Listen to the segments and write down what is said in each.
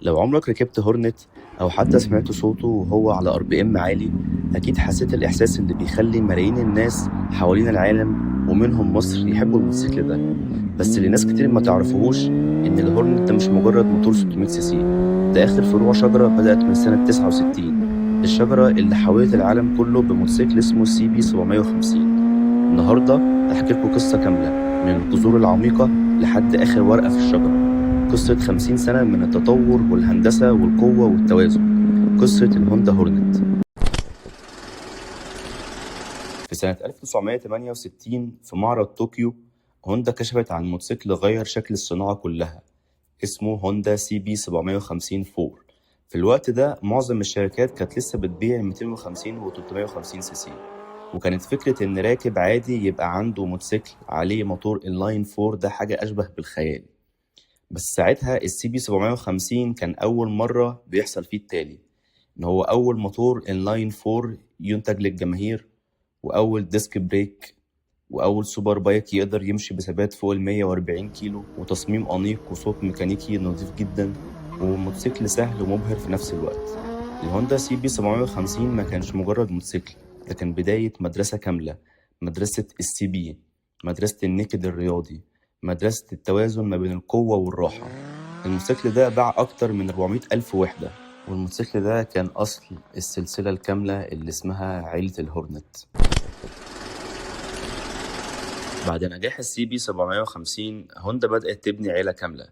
لو عمرك ركبت هورنت أو حتى سمعت صوته وهو على RPM عالي، أكيد حسيت الإحساس اللي بيخلي ملايين الناس حوالين العالم ومنهم مصر يحبوا الموتوسيكل ده. بس اللي ناس كتير ما تعرفوهوش إن الهورنت ده مش مجرد موتور 600 سي سي، ده آخر فروع شجرة بدأت من سنة 69، الشجرة اللي حولت العالم كله بموتوسيكل اسمه CB 750. النهاردة هحكي لكم قصة كاملة من الجذور العميقة لحد آخر ورقة في الشجرة، قصة 50 سنة من التطور والهندسة والقوة والتوازن، قصة الهوندا هورنت. في سنة 1968 في معرض طوكيو، هوندا كشفت عن موتوسيكل غير شكل الصناعة كلها، اسمه هوندا CB 750 4. في الوقت ده معظم الشركات كانت لسه بتبيع 250 و 350 سي سي، وكانت فكرة إن راكب عادي يبقى عنده موتوسيكل عليه موتور inline 4 ده حاجة أشبه بالخيال. بس ساعتها ال CB 750 كان أول مرة بيحصل فيه التالي: إن هو أول موتور inline 4 ينتج للجماهير، وأول disc brake، وأول super bike يقدر يمشي بثبات فوق ال 140 كيلو، وتصميم أنيق وصوت ميكانيكي نظيف جدا، وموتوسيكل سهل ومبهر في نفس الوقت. الهوندا CB 750 ما كانش مجرد موتوسيكل، ده كان بداية مدرسة كاملة، مدرسة ال CB، مدرسة ال naked الرياضي، مدرسة التوازن ما بين القوة والراحة. الموتوسيكل ده باع أكتر من 400 ألف وحدة، والموتوسيكل ده كان أصل السلسلة الكاملة اللي اسمها عيلة الهورنت. بعد نجاح ال CB 750، هوندا بدأت تبني عيلة كاملة: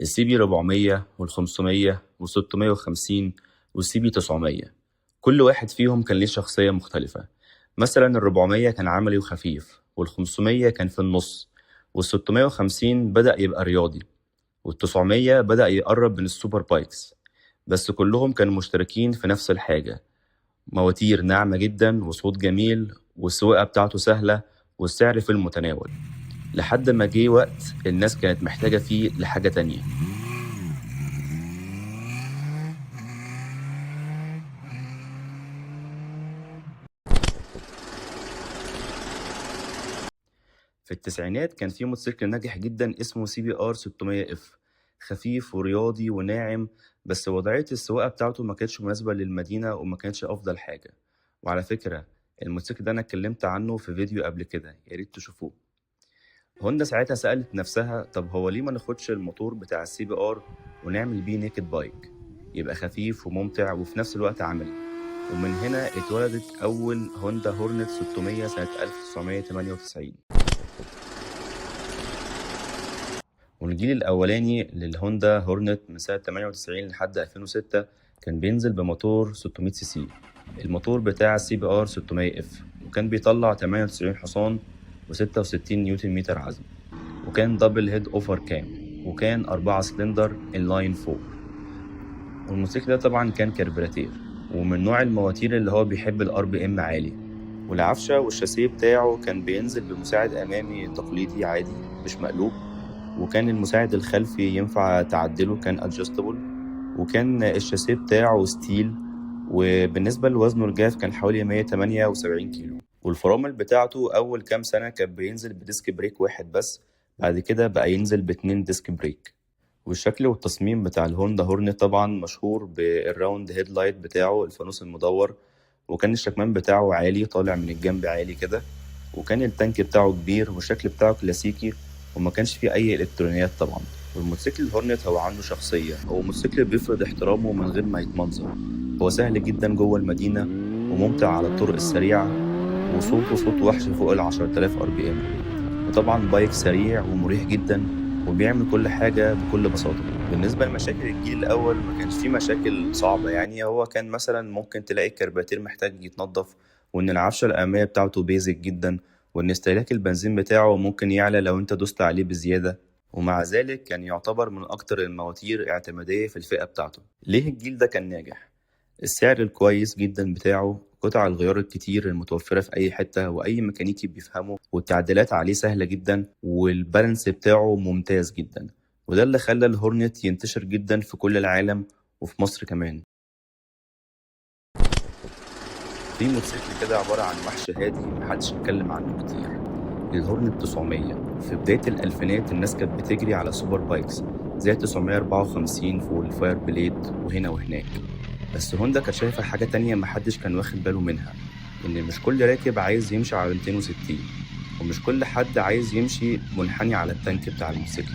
ال CB 400 وال 500 وال 650 وال CB 900. كل واحد فيهم كان ليه شخصية مختلفة. مثلا ال 400 كان عملي وخفيف، وال 500 كان في النص، وال 650 بدأ يبقى رياضي، وال 900 بدأ يقرب من ال super bikes. بس كلهم كانوا مشتركين في نفس الحاجة: مواتير ناعمة جدا وصوت جميل، والسواقة بتاعته سهلة، والسعر في المتناول. لحد ما جه وقت الناس كانت محتاجة فيه لحاجة تانية. في التسعينات كان في موتوسيكل ناجح جدا اسمه CBR 600 F، خفيف ورياضي وناعم، بس وضعية السواقة بتاعته ما كانتش مناسبة للمدينة وما كانتش أفضل حاجة. وعلى فكرة الموتوسيكل ده أنا اتكلمت عنه في فيديو قبل كده، يا ريت تشوفوه. هوندا ساعتها سألت نفسها: طب هو ليه ما ناخدش الموتور بتاع ال CBR ونعمل بيه naked bike يبقى خفيف وممتع وفي نفس الوقت عملي؟ ومن هنا اتولدت أول هوندا هورنت 600 سنة 1998. والجيل الأولاني للهوندا هورنت من سنة 98 لحد 2006 كان بينزل بموتور 600 سي سي، الموتور بتاع CBR 600 F، وكان بيطلع 98 حصان و66 نيوتن متر عزم، وكان double head over cam، وكان 4 cylinder inline 4. والموتوسيكل ده طبعا كان كربراتير، ومن نوع المواتير اللي هو بيحب ال RPM عالي. والعفشة والشاسيه بتاعه كان بينزل بمساعد أمامي تقليدي عادي مش مقلوب، وكان المساعد الخلفي ينفع تعدله، كان adjustable، وكان الشاسيه بتاعه steel. وبالنسبة لوزنه الجاف كان حوالي 178 كيلو. والفرامل بتاعته أول كام سنة كان بينزل ب disc brake واحد بس، بعد كده بقى ينزل باتنين disc brake. والشكل والتصميم بتاع الهوندا هورنت طبعا مشهور بال round headlight بتاعه، الفانوس المدور، وكان الشكمان بتاعه عالي طالع من الجنب عالي كده، وكان التانك بتاعه كبير، والشكل بتاعه كلاسيكي، وما كانش فيه اي الكترونيات طبعا. والموتوسيكل الهورنت هو عنده شخصية، هو موتوسيكل بيفرض احترامه من غير ما يتمنظر. هو سهل جدا جوه المدينة وممتع على الطرق السريعة، وصوته صوت وحش فوق 10,000 RPM. وطبعا bike سريع ومريح جدا، وبيعمل كل حاجة بكل بساطة. بالنسبة لمشاكل الجيل الأول، ما كانش فيه مشاكل صعبة يعني. هو كان مثلا ممكن تلاقي الكرباتير محتاج يتنضف، وإن العفشة الأمامية بتاعته basic جدا، وإن استهلاك البنزين بتاعه ممكن يعلى لو أنت دوست عليه بزيادة. ومع ذلك كان يعتبر من أكتر المواتير اعتمادية في الفئة بتاعته. ليه الجيل ده كان ناجح؟ السعر الكويس جدا بتاعه، قطع الغيار الكتير المتوفرة في أي حتة وأي ميكانيكي بيفهمه، والتعديلات عليه سهلة جدا، وال balance بتاعه ممتاز جدا. وده اللي خلى الهورنت ينتشر جدا في كل العالم وفي مصر كمان. في موتوسيكل كده عبارة عن وحش هادي محدش اتكلم عنه كتير، الهورنت 900. في بداية الألفينات الناس كانت بتجري على super bikes. زي 954 وال Fireblade وهنا وهناك. بس هوندا كانت شايفة حاجة تانية محدش كان واخد باله منها، إن مش كل راكب عايز يمشي على 260، ومش كل حد عايز يمشي منحني على التانك بتاع الموتوسيكل.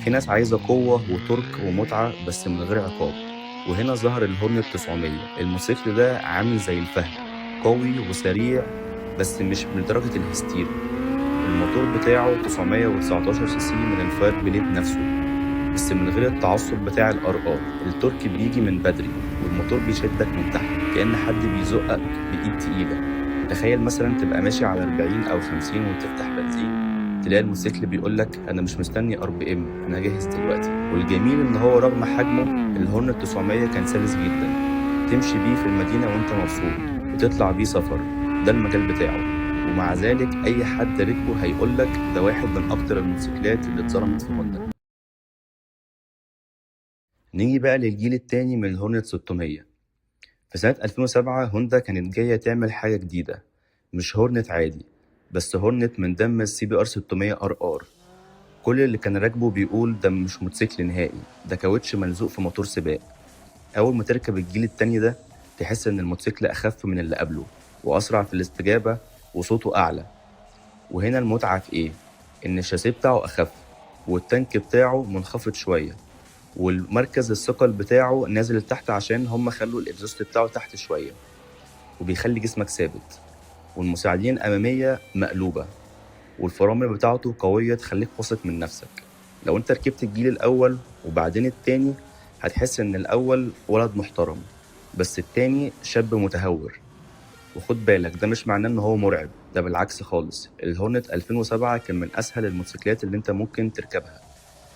في ناس عايزة قوة و torque ومتعة بس من غير عقاب. وهنا ظهر الهورنت 900. الموتوسيكل ده عامل زي الفهد، قوي وسريع بس مش لدرجة الهستيري. الموتور بتاعه 919 سي سي من ال Fireblade نفسه، بس من غير التعصب بتاع ال RR. ال torque بيجي من بدري، والموتور بيشدك من تحت كأن حد بيزقك بإيد تقيلة. تخيل مثلا تبقى ماشي على 40 أو 50 وتفتح بنزين، تلاقي الموتوسيكل بيقولك أنا مش مستني RPM، أنا جاهز دلوقتي. والجميل إن هو رغم حجمه، الهورنت 900 كان سلس جدا، تمشي بيه في المدينة وانت مبسوط، وتطلع بيه سفر، ده المجال بتاعه. ومع ذلك أي حد ركبه هيقولك ده واحد من أكتر الموتوسيكلات اللي اتظلمت في هوندا. نيجي بقى للجيل التاني من الهورنت 600. في سنة 2007 هوندا كانت جاية تعمل حاجة جديدة، مش هورنت عادي، بس هورنت من دم ال CBR 600 RR. كل اللي كان راكبه بيقول ده مش موتوسيكل نهائي، ده كاوتش ملزوق في موتور سباق. أول ما تركب الجيل التاني ده تحس إن الموتوسيكل أخف من اللي قبله، وأسرع في الاستجابة، وصوته أعلى. وهنا المتعة في إيه؟ إن الشاسيه بتاعه أخف، والتانك بتاعه منخفض شوية، والمركز الثقل بتاعه نازل لتحت عشان هم خلوا ال exhaust بتاعه تحت شوية، وبيخلي جسمك ثابت. والمساعدين الأمامية مقلوبة، والفرامل بتاعته قوية تخليك واثق من نفسك. لو انت ركبت الجيل الأول وبعدين التاني، هتحس إن الأول ولد محترم، بس التاني شاب متهور. وخد بالك، ده مش معناه إن هو مرعب، ده بالعكس خالص. الهورنت 2007 كان من أسهل الموتوسيكلات اللي انت ممكن تركبها،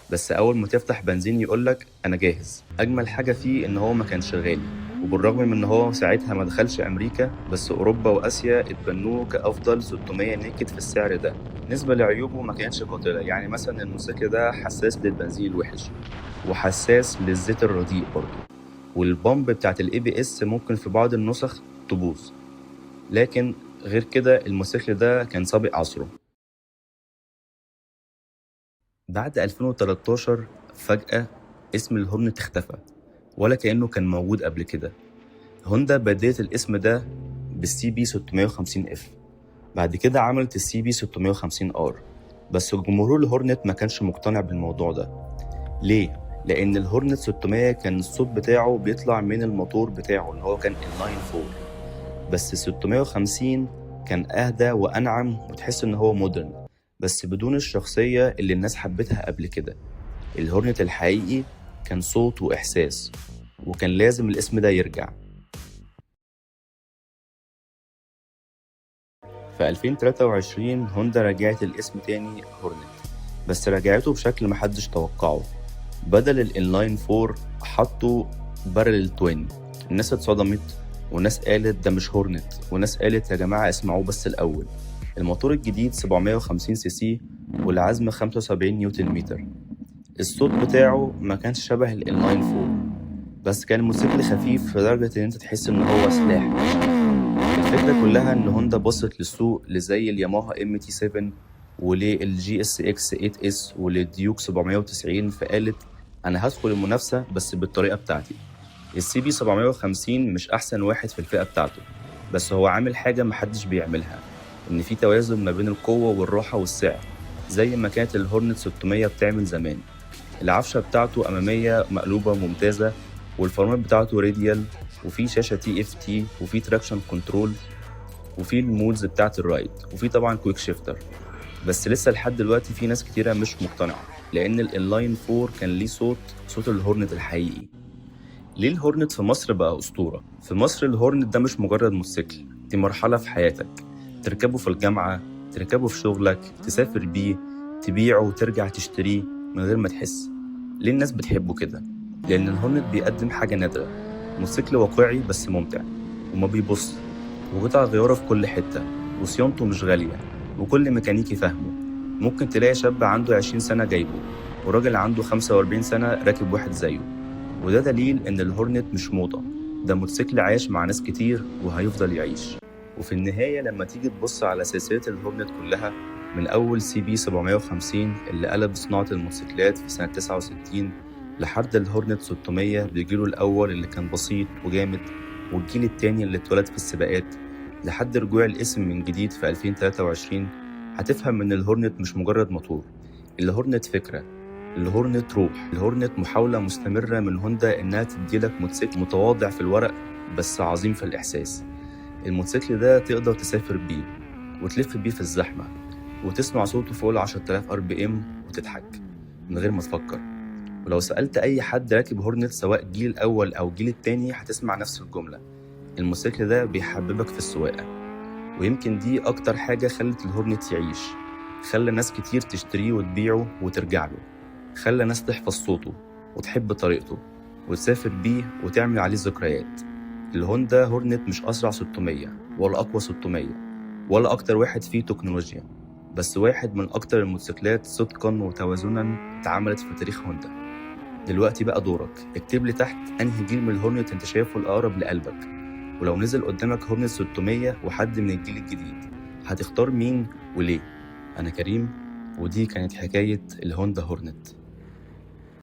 بس أول ما تفتح بنزين يقولك أنا جاهز. أجمل حاجة فيه إن هو ما كانش غالي، وبالرغم من إن هو ساعتها ما دخلش أمريكا، بس أوروبا وآسيا اتبنوه كأفضل 600 naked في السعر ده. بالنسبة لعيوبه ما كانتش قاتلة، يعني مثلا الموتوسيكل ده حساس للبنزين الوحش، وحساس للزيت الرديء برضه، وال pump بتاعت ال ABS ممكن في بعض النسخ تبوظ، لكن غير كده الموتوسيكل ده كان سابق عصره. بعد 2013 فجأة اسم الهورنت اختفى، ولا كأنه كان موجود قبل كده. هوندا بدلت الاسم ده بال CB 650 F، بعد كده عملت ال CB 650 R، بس جمهور الهورنت ما كانش مقتنع بالموضوع ده. ليه؟ لأن الهورنت 600 كان الصوت بتاعه بيطلع من الموتور بتاعه اللي هو كان inline 4، بس ال 650 كان أهدى وأنعم، وتحس إن هو modern بس بدون الشخصية اللي الناس حبتها قبل كده. الهورنت الحقيقي كان صوت وإحساس، وكان لازم الاسم ده يرجع. في 2023 هوندا رجعت الاسم تاني هورنت، بس رجعته بشكل محدش توقعه. بدل ال inline 4 حطوا parallel twin. الناس اتصدمت، وناس قالت ده مش هورنت، وناس قالت يا جماعة اسمعوه بس الأول. الموتور الجديد 750 سي سي، والعزم 75 نيوتن متر. الصوت بتاعه ما كانش شبه ال inline 4، بس كان الموتوسيكل خفيف لدرجة إن أنت تحس إن هو سلاح. الفكرة كلها إن هوندا بصت للسوق لزي الياماها MT 7 ولل GSX 8 S وللديوك 790، فقالت أنا هدخل المنافسة بس بالطريقة بتاعتي. ال CB 750 مش أحسن واحد في الفئة بتاعته، بس هو عامل حاجة محدش بيعملها، إن في توازن ما بين القوة والراحة والسعر، زي ما كانت الهورنت 600 بتعمل زمان. العفشة بتاعته أمامية مقلوبة ممتازة، والفرامل بتاعته radial، وفي شاشة TFT، وفي traction control، وفي ال modes بتاعت ال ride، وفي طبعا quick shifter. بس لسه لحد دلوقتي في ناس كتيرة مش مقتنعة، لأن ال inline 4 كان ليه صوت، صوت الهورنت الحقيقي. ليه الهورنت في مصر بقى أسطورة؟ في مصر الهورنت ده مش مجرد موتوسيكل، دي مرحلة في حياتك. تركبه في الجامعة، تركبه في شغلك، تسافر بيه، تبيعه وترجع تشتريه من غير ما تحس. ليه الناس بتحبه كده؟ لأن الهورنت بيقدم حاجة نادرة، موتوسيكل واقعي بس ممتع، وما بيبوظش، وقطع غياره في كل حتة، وصيانته مش غالية، وكل ميكانيكي فاهمه. ممكن تلاقي شاب عنده 20 سنة جايبه، وراجل عنده 45 سنة راكب واحد زيه. وده دليل إن الهورنت مش موضة، ده موتوسيكل عايش مع ناس كتير وهيفضل يعيش. وفي النهاية لما تيجي تبص على سلسلة الهورنت كلها، من أول CB 750 اللي قلب صناعة الموتوسيكلات في سنة 69 لحد الهورنت 600 بجيله الأول اللي كان بسيط وجامد، والجيل التاني اللي اتولد في السباقات، لحد رجوع الاسم من جديد في 2023. هتفهم إن الهورنت مش مجرد موتور، الهورنت فكرة، الهورنت روح، الهورنت محاولة مستمرة من هوندا إنها تديلك موتوسيكل متواضع في الورق بس عظيم في الإحساس. الموتوسيكل ده تقدر تسافر بيه وتلف بيه في الزحمة وتسمع صوته فوق ال 10000 RPM وتضحك من غير ما تفكر. ولو سألت أي حد راكب هورنت سواء الجيل الأول أو الجيل التاني هتسمع نفس الجملة: الموتوسيكل ده بيحببك في السواقة. ويمكن دي أكتر حاجة خلت الهورنت يعيش، خلى ناس كتير تشتريه وتبيعه وترجع له، خلى ناس تحفظ صوته وتحب طريقته وتسافر بيه وتعمل عليه ذكريات. الهوندا هورنت مش أسرع 600 ولا أقوى 600 ولا أكتر واحد فيه تكنولوجيا، بس واحد من أكتر الموتوسيكلات صدقا وتوازنا اتعملت في تاريخ هوندا. دلوقتي بقى دورك، اكتب لي تحت أنهي جيل من الهورنت انت شايفه الأقرب لقلبك، ولو نزل قدامك هورنت 600 وحد من الجيل الجديد هتختار مين وليه؟ أنا كريم، ودي كانت حكاية الهوندا هورنت.